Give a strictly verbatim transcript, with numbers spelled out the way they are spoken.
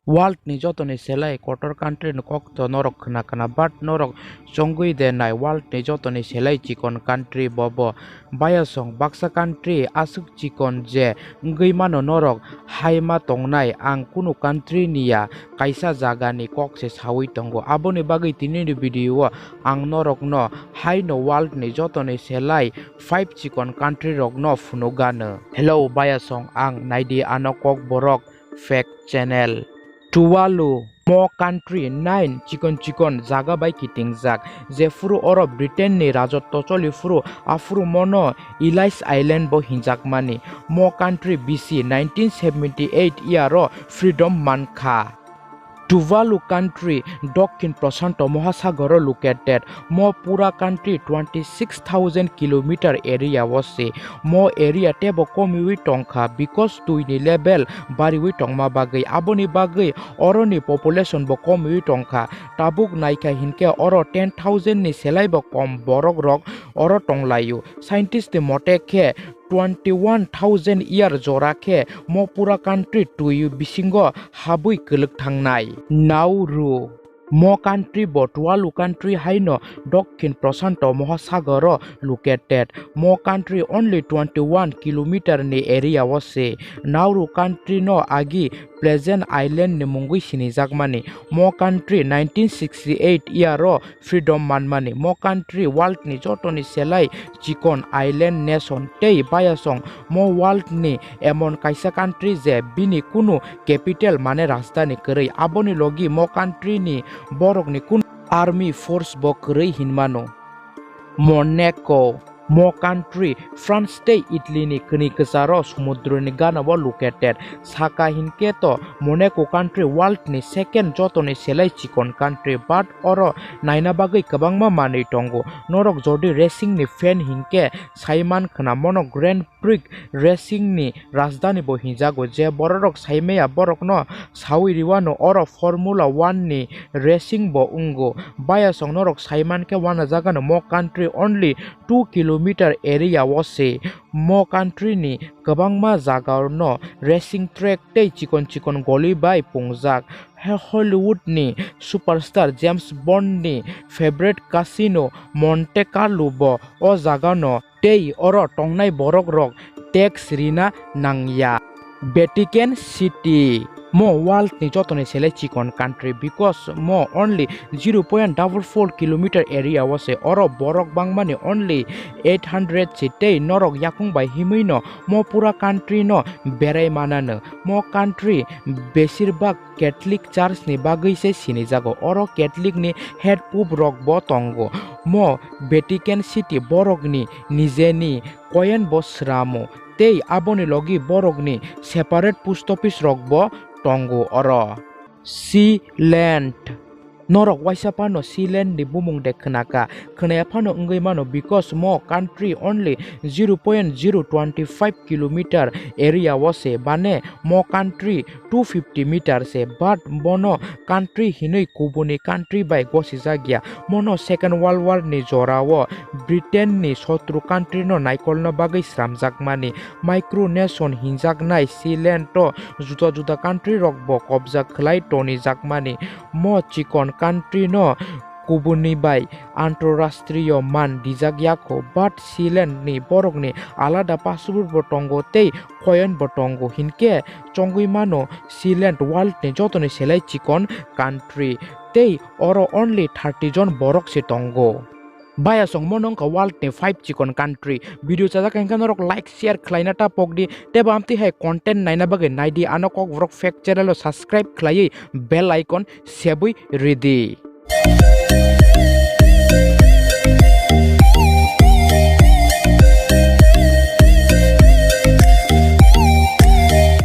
World ni jotoni selai kotor country ni kok to norok khna khna, but norok chongwi de nai, world ni jotoni selai chikon country bo bo. Bayasong baksa country aswk chikon je wngwi mano norok hai ma tongnai, ang kunu country ni ya, kaisa jaga ni kok se sawi tongo. Aboni bagwi tini ni video o ang norok no hai no world ni jotoni selai five chikon country rok no phunuk gano. Hello bayasong, ang naidi ano kok borok fact channel. Tuvalu, mo country nine chikon chikon jaga bai kitingjak. Jephuru oro Britain ni rajotto choli phuru, aphuru mono Ellis Island bo hinjakmani. Mo country bisi nineteen seventy eight year o freedom mankha. Tuvalu country Dokhin Prashanto Mohasagoro located. Mo pura country twenty six thousand kilometer area o se. Mo area tebo komiwi tongkha because twi ni level bariwi tongma bagwi. Aboni bagwi oroni population bo komiwi tongkha. Tabuk naikha hinkhe oro ten thousand ni selai bo kom borok rok oro tonglaio. Scientist ni mote khe twenty one thousand year jora khe mo pura country twi bisingo habwi kwlwk thangnai. Nauru, mo country bo Tuvalu country haino Dokhin Prashanto Mohasagoro located. Mo country only twenty one kilometer ni area o se. Nauru country no agi Pleasant Island ni mungwi sinijakmani. Mo country nineteen sixty eight year o freedom manmani. Mo country world ni jotoni selai chikon island nation tei bayasong mo world ni emon kaisa country je bini kunu capital mane rajdhani kwrwi. Aboni logi mo country ni borok ni kunu army force bo kwrwi hinmano. Monaco, mo country France tei Italy ni kwnwi kwcharo sumudroni ganao located. Saka hinkhe to Monaco country world ni second jotoni selai chikon country, but oro naina bagwi kwbangma manwi tongo. Norok jodi racing ni fan hinkhe saiman khna mono Grand Prix racing ni rajdhani bo hinjago, je bororok saimaya borokno sawi riwano oro Formula one ni racing bo wngo. Bayasong norok saimankhe wanajagano mo country only two kilometer area o se. Mo country ni kwbangma jaga no racing track tei chikon chikon goli bai pungjak. He Hollywood ni superstar James Bond ni favorite casino Monte Carlo bo o jaga no tei oro tongnai borok rok tax rina nangya. Vatican City, mo world ni jotoni selai chikon country because mo only zero point double four kilometer area o se. Oro borok bangmani only eight hundred se tei norok yakung bai himwi no mo pura country no berai manano. Mo country besir bak Catholic Church ni bagwi se sinijago. Oro Catholic ni head pope rok bo tongo. Mo Vatican City borok ni nijeni koyen bo sramo, tei aboni logi borok ni separate post office rok bo tongo oro. Sealand. Norok waisa phano Sealand ni bumung de khwnaka? Khwnaya phano wngwi mano, because mo country only zero point zero twenty five kilometer area o se, bane mo country two fifty meter se, but bono country hinwi kubuni country bai gosijak ya. Mono Second World War ni jora o Britain ni sotru country no naikolna bagwi sramjakmani. Micronation hinjaknai Sealand o juda juda country rok bo kobja khlai tonijakmani. Mo chikon country no kubuni bai antarashtriyo man dijak yakho, but Sealand ni borok ni alada passport bo tongo tei koyen bo tongo, hinkhe chongwi mano Sealand world ni jotoni selai chikon country, tei oro only thirty jon borok se tongo. Bayasong mono wngkha world ni five chikon country. Video chajak hinkhe norok like, share khlaina ta pokdi, tei bo amtwi hai content naina bagwi naidi ano Kokborok Fact channel o subscribe khlaiwi bell icon sebwi ridi.